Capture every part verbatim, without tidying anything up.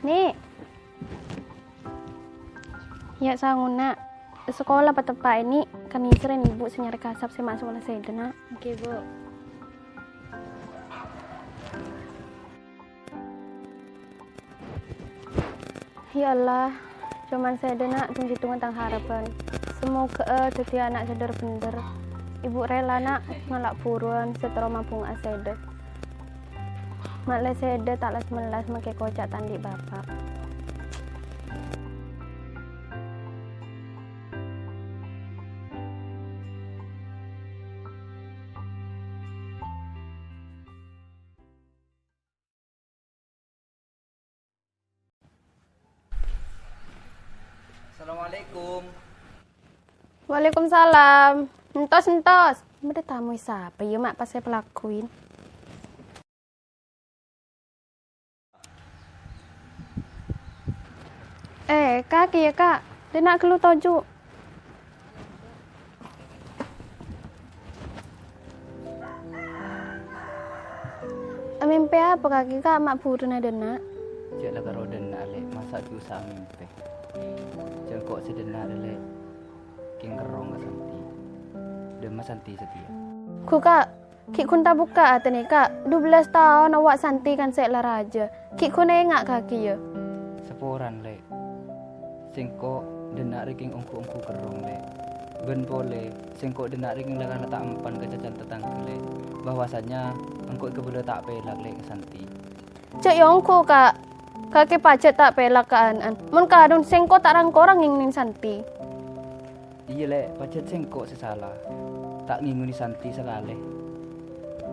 Nè'. Yâ', sango, Na'. Sakola pateppa' è nè', ka'nèserrè Ibu sè nyarè kasap sè maso' la sèdhâ, Na'. Èngghi, Bu. Yâ Allah, coma sèdhâ, Na', dhung-sèdhungan tang hareppan. Samoghâ'â dhâddhiyâ ana' sè dhâr-bhendhâr. Ibu rela, Na', ngala' buruwân sè terro mabhunga'a sèdhâ. Ma' la sèdhâ ta' las-mellas makè koca' ta' andi' bapa'. Assalamualaikum. Waalaikumsalam. Entos, entos. Bâdâ tamoy sapa, yâ, Ma', pas sè palakoin? Eh, kakè, yâ, Ka'. Dâ' enna' ghâllu toju'. Amèmpè apa kakè, Ka', ma' buruna dâ' enna'? Jhâ' la karo dâ' enna', Lè', masa' dusa amèmpè. Jhâ' engko' sè dâ' enna' rè, Lè', kèng kerrong ka Santi. Dâmma Santi satèya. Ghu, Ka', ghi' ghun tabukka' atèna, Ka'. Dubellâs taon awa' Santi kan sè la rajâ. Ghi' ghun enga' kakè, yâ. Saporana, Lè'. Sèngko' dâ' enna' rè kèng ongghu-ongghu kerrong, Lè'. Bân polè, sèngko' dâ' enna' rè kèng la kala ta' empan ka cacana tatangghâ, Lè', bahwasanya engko' èkabâlâ ta' pèlak, Lè', ka Santi. Jhâ' yâ ongghu, Ka'. Kakè pajhât ta' pèlak ka an-, an. Mon kadhung sèngko' ta' rang-korang ngèngènè Santi. Iyâ, Lè', pajhât sèngko' sè sala. Ta' ngèngènè Santi sakalè.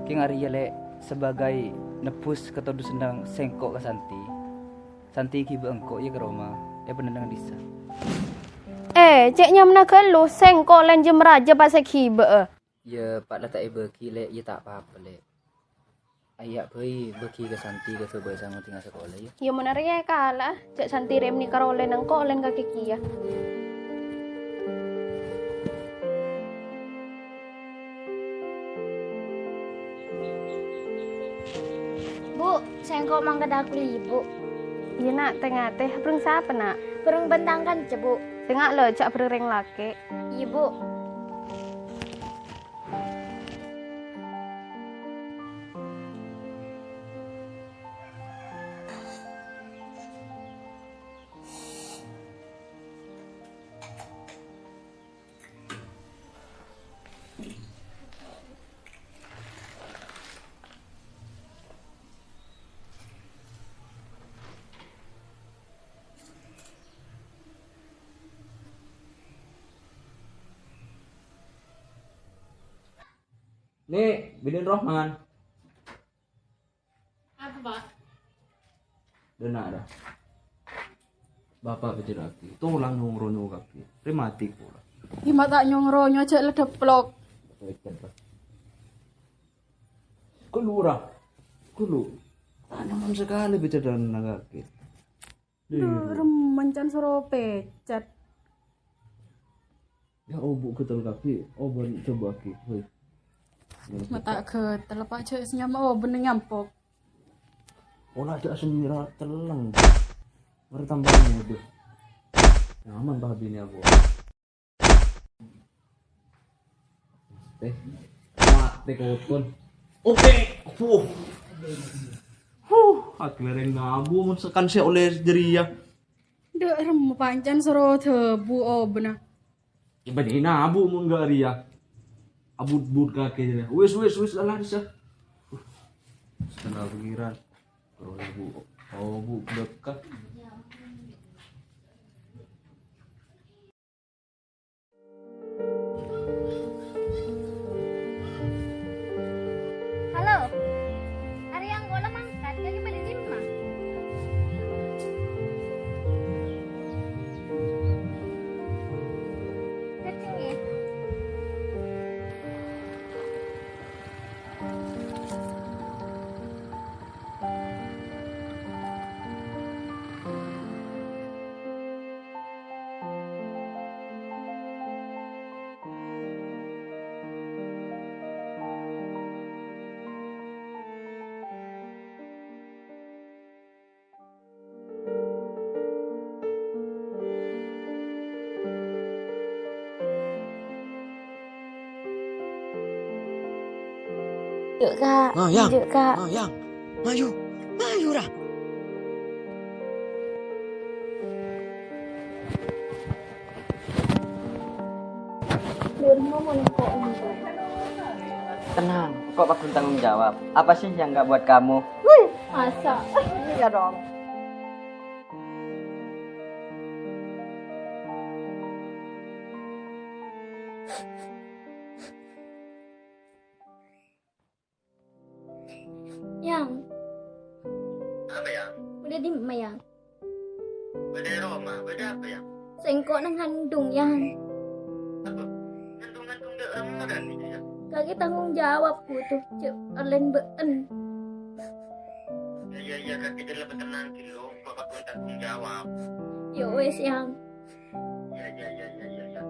Kèng arèya, Lè', sabagai nebbhus katodhusanna sèngko' ka Santi. Santi ghibâ engko', yâ, ka roma, è pennennengngan dhisa. Eh, cè' nyamana ghâllu, sèngko' lènjhâm rajâ pas èghibâ'â. Yâ, pa' la ta' èbâghi, Lè', yâ ta' pa-apa, Lè'. Ayya' bhâi bâghi ka Santi ka bhâbhâsangnga tènga sakola, yâ. Yâ, mon arèya èkala'a, jhâ' Santi rèmnè karo olèna engko' olèna kakè kèya. Bu, sèngko' mangkat aghuli, Bu. Iyâ, Na', tè-ngatè. Bhâreng sapa, Na'? Bhâreng bân tang kanca, Bu. Sènga' lo, jhâ' bhâreng rèng lakè'. Iyâ, Bu. Nè', binèna Rohman. Apa, Pa'? Dâ' enna', ra. Bapa' pècèrraghi. Tolang nyongngo-nyongngo kabbhi. Rematik pola. Yâ, ma' ta' nyongngo-nyongngo, jhâ' la dheplok. Ghâllu, ra. Ghâllu. Ta' nyaman sakalè pècèrraghi. Duh, remman can soro pècèt. Yâ, obu' ghâtel kabbhi, obu' coba kabbhi. Hei. Ma' ta' ghâtel, Pa', jhâ' sè nyama obu' nyampok. Pola jhâ' sè mèra cellèng. Mara tambah muda. Nyaman, Pa', binè aku. Eh, matè koton. Oke. Huh. Huh, akhirnya ngabu mon sakan sè olè jârèya. Dâ' remma pancèn soro dâbu obuna. Yâ, bânnè abu mon ga' rèya. Abut-but kakè jârèya. Wis, wis, wis, alah, bisa. Setengah pengiran. Terus abu, abu, berkah. Halo. Arèya engko' la mangkat, kakè bâdâ è dimma? Kenceng, yâ. Yuk, Kak. Nah, Yang. Yuk, Kak. Nah, Yang. Mayu. Mayu, ra. Tenang, kok Pak Gun tanggung jawab. Apa sih yang nggak buat kamu? Wih, masa? Iya dong. Yang. Apa, Yang? Bâdâ è dimma, Yang? Bâdâ è roma. Bâdâ apa, Yang? Sèngko' nangandung, Yang. Apa? Ngandung-ngandung dâ' remma kan, Yang? Kakè tanggung jawab, Bu, tuh. Cè' ollèna bâ'en. Ya, ya, ya, kakè jhâ' la tenang ghâllu. Kok Pak Gun tanggung jawab. Ya wes, Yang. Ya, ya, ya, ya, ya, ya.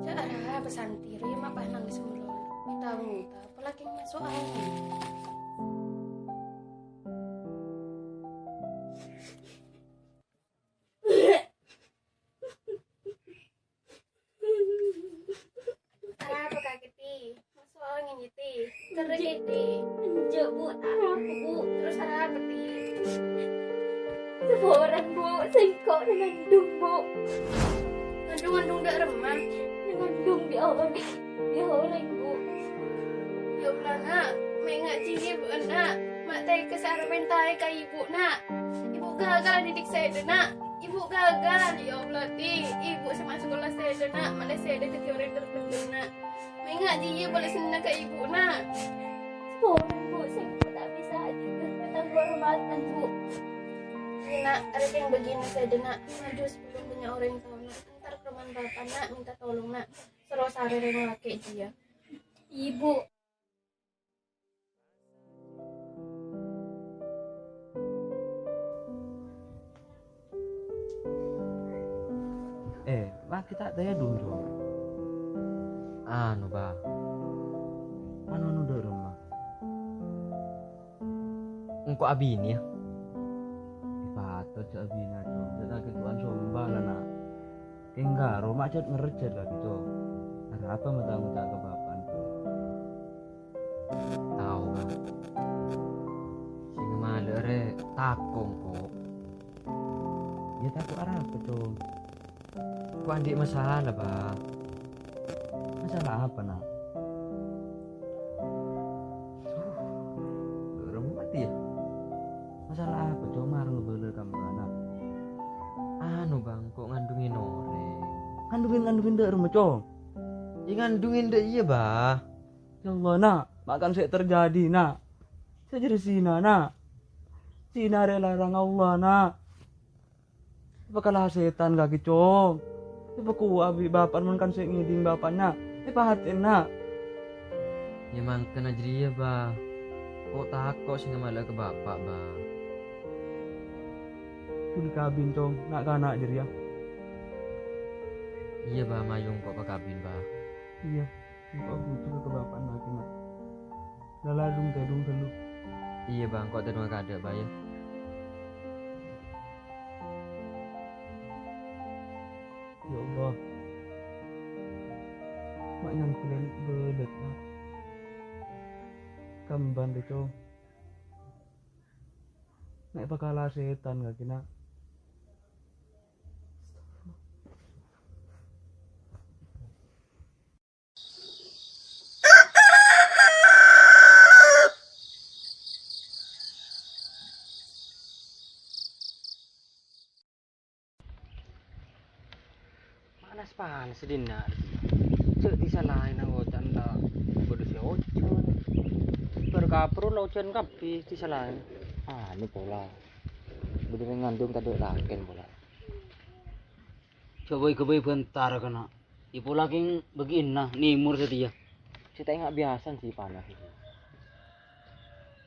Jhâ' ra, Santi, rèya ma' pas nangès mololo. Mènta-mènta, apalagi maso' angèn. Arapa kakè, Ti? Maso' angèn, yâ, Ti? Kerrèng, Ti? Enjâ', Bu. Arapa, Bu? Terros arapa, Ti? Saporana, Bu. Sèngko' ngandung, Bu. Ngandung-ngandung dâ' remma? Ngandung bi' orèng. Bi' orèng, Bu. Ya Allah, Na'. Ma' enga' jiyâ, Bu, Na'. Ma' tèka sè arèya mèntaè ka Ibu, Na'. Ibu gagal andidik sèdhâ, Na'. Ibu gagal, ya Allah, Ti. Ibu sè maso' sakola sèdhâ, Na'. Ma' la sèdhâ dhâddhi orèng terpendem, Na'. Ma' enga' jiyâ bâlessana ka Ibu, Na'. Saporana, Bu, sèngko' ta' bisa ajâgâ tang kahormadhân, Bu. Iyâ, Na', arèya kèng bâgiyânna sèdhâ, Na'. Maju sabellunna bânnya' orèng tao, Na'. Entar ka romana Bapa', Na', mènta tolong, Na'. Soro sarè rèng lakè' jiyâ. Ibu. Eh, lagi ta' tèdung, Jo. Anu, Ba. Mano-mano dâ' remma. Engko' abinè, yâ. Patot jhâ' abinè, Jo. Jhâ' sakètowan sombana, Na'. Kèng karo ma' jhât ngerjhât lagi, Jo. Arapa ma' ta' ngoca' ka bapa'na, Jo? Tao, Bang. Sè ngamalè rè tako' engko'. Yâ tako' arapa, Cong? Ko' andi' masalah, Bang. Masalah apa, Na'? Duh, remmat, yâ. Masalah apa, Cong? Mara ngabâlâ ka embana. Anu, Bang, ko' ngandhungè orèng. Ngandhungè, ngandhungè dâ' remma, Cong? Yâ, ngandhungè dâ' iyâ, Bang. Ya Allah, Na', ma' kan sè terjadi, Na'. Sè jârèya zina, Na'. Zina rè èlarang Allah, Na'. Èpakala sètan kakè, Cong. Èpakowa bi' bapa'na mon kan sè ngèdhing bapa'na. Èpahatè'è, Na'. Yâ mangkana jârèya, Ba. Ko' tako' sè ngamalè ka bapa', Ba. Ghun kabin, Cong, na'-kana' jârèya. Iyâ, Ba, mayu engko' pakabin, Ba. Iyâ. Engko' abhujur ka bapa'na lakèna. Lala dung tèdung ghâllu. Iyâ, Bang, engko' tèdungnga kaadâ', Bang, yâ. Ya Allah. Ma' nyangkèlè bâlât, Na'. Kembang, Cong. Na' èpakala sètan kakè, Na'. Panas-panas dinna'. Jhâ' disalaè nang oca'na la bâdâ sè ojan. Bâr kapro la ojan kabbhi disalaè. Anu pola. Bâdâ rèng ngandhung tadâ' lakèn pola. Jhâ' bhâi-ghâbây bhântar kana. Ipo lakèng bâgiânna nèmor satèya. Sè ta' enga' biyasana sè panas.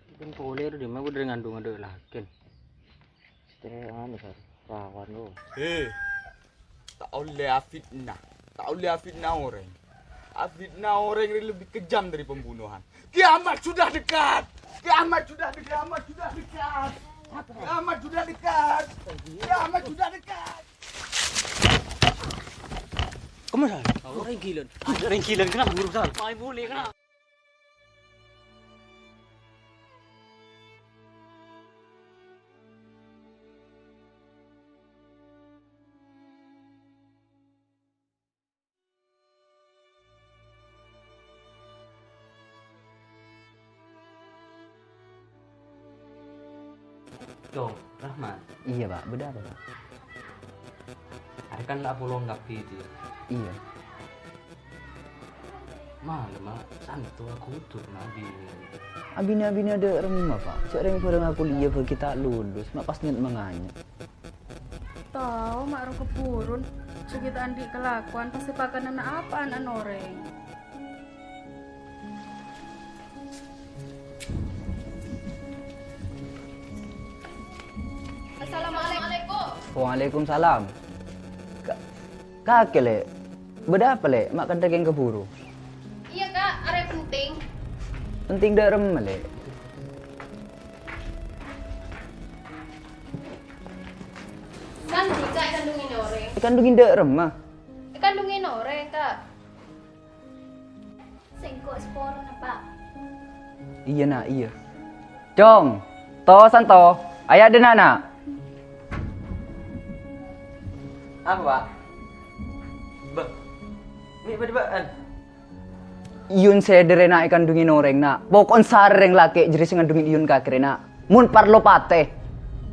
Mungkin polè ro dimma bâdâ rèng ngandhung tadâ' lakèn. Satèya anu, Sar. Rawan, lo. He, Ta' ollè afitna. Ta' ollè afitna orèng. Afitna orèng rè lebbi kejam dâri pembunuhan. Kiamat sudah dekat. Kiamat sudah dekat. Kiamat sudah dekat. Kiamat sudah dekat. Kiamat sudah dekat. Kemana? Orang gila. Orang gila, kenapa burung sana? Main boleh, kenapa? Cong, Rahman. Iyâ, Pak. Bâdâ apa, Pak? Arè kan la apolong kabbhi, Di. Iyâ. Malem, Ma', santo aghuduk, Ma', abinè. Abinè-abinè dâ' remma, Pak. Jhâ' rèng-bhâreng aku liyâ bâgi ta' lulus, ma' pas nyet manganyet. Tao, ma' ro kebburun. Jhâ' ghi' ta' andi' kalakowan, pas èpakanana apa'an an orèng. Assalamualaikum. Waalaikumsalam. Ka-, kakè, Lè'. Bâdâ apa, Lè'? Ma' kantha kèng kabhuru. Iyâ, Kak. Arè penting. Penting dâ' remma, Lè'? Kan dika èkandhungin orèng. Èkandhungin dâ' remma? Èkandhungin orèng, Kak. Sèngko' saporana, Pak. Iyâ, Na', iyâ. Cong, To, Santo, ayâ' dâ' Na'. Apa, Pak? Bâh, mè' bâdâ bâ'ân? Iyun sèdâ rè, Na', èkandhungin orèng, Na'. Poko'en sarè rèng lakè' jârèya sè ngandhungin Iyun kakè rè, Na'. Mon parlo patè,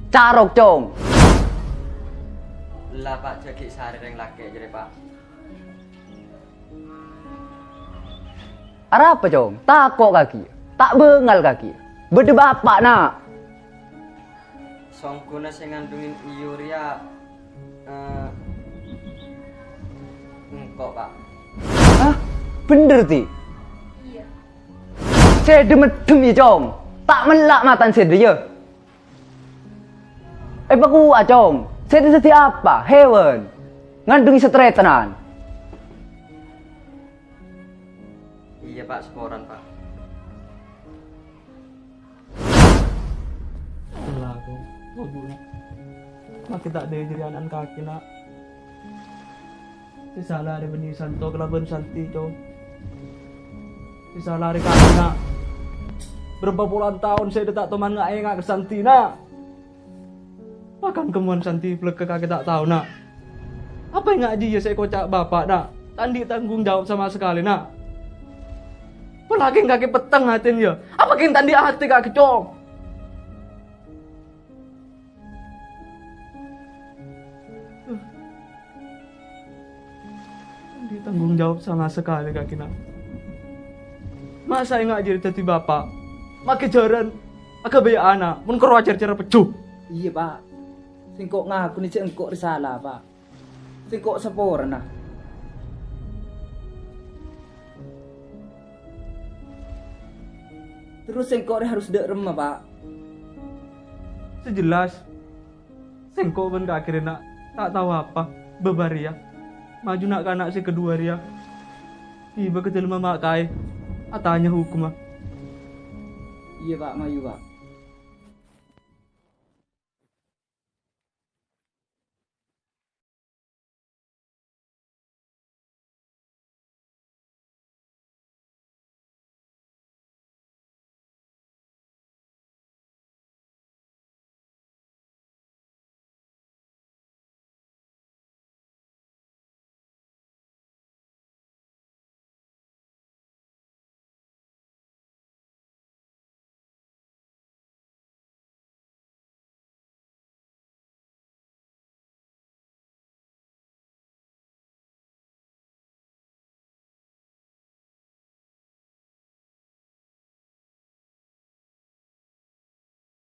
carok, Cong. Ella, Pak, jhâ' ghi' sarè rèng lakè' jârèya, Pak. Arapa, Cong? Tako' kakè? Ta' bângal kakè? Bâdâ bapa', Na'. Songghuna sè ngandhungin Iyun rèya, eh, engko', Pak. Hah? Bhendher, Ti? Iyâ. Sèdâ meddhem, yâ, Cong. Ta' mella' matana sèdâ, yâ. Èpakowa, Cong. Sèdâ dhâddhi apa? Hèwan. Ngandhungi sataretanan. Iyâ, Pak, saporana, Pak. Ella, Cong. Obu, Na'. Makè ta' dâjâri ana'na kakè, Na'. Sè sala arè bânnè Santo kalabân Santi, Cong. Sè sala arè kakè, Na'. Bârâmpa polana taon sè ta' toman nga'-ènga' ka Santi, Na'. Pakan kemmowan Santi bâlâkka' kakè ta' tao, Na'. Apa ènga' jiyâ sè èkoca' bapa', Na'? Ta' andi' tanggung jawab sama sakalè, Na'. Polana kèng kakè petteng atèna, yâ. Apa kèng ta' andi' atè kakè, Cong? Andi' tanggung jawab sama sakalè kakè, Na'. Masa ènga' jârèya dhâddhi bapa'? Makè jhârân aghâbây ana', mon karo acar-cara pejju. Iyâ, Pak. Sèngko' ngakonè jhâ' engko' rè sala, Pak. Sèngko' saporana. Terros sèngko' rè harus dâ' remma, Pak. Sè jelas, sèngko' bân kakè rèna ta' tao apa, bâbâ rèya. Maju na'-kana' sè kaduwâ rèya. Ghibâ ka dâlemma ma' kaè, atanya hokomma. Iyâ, Pak, maju, Pak.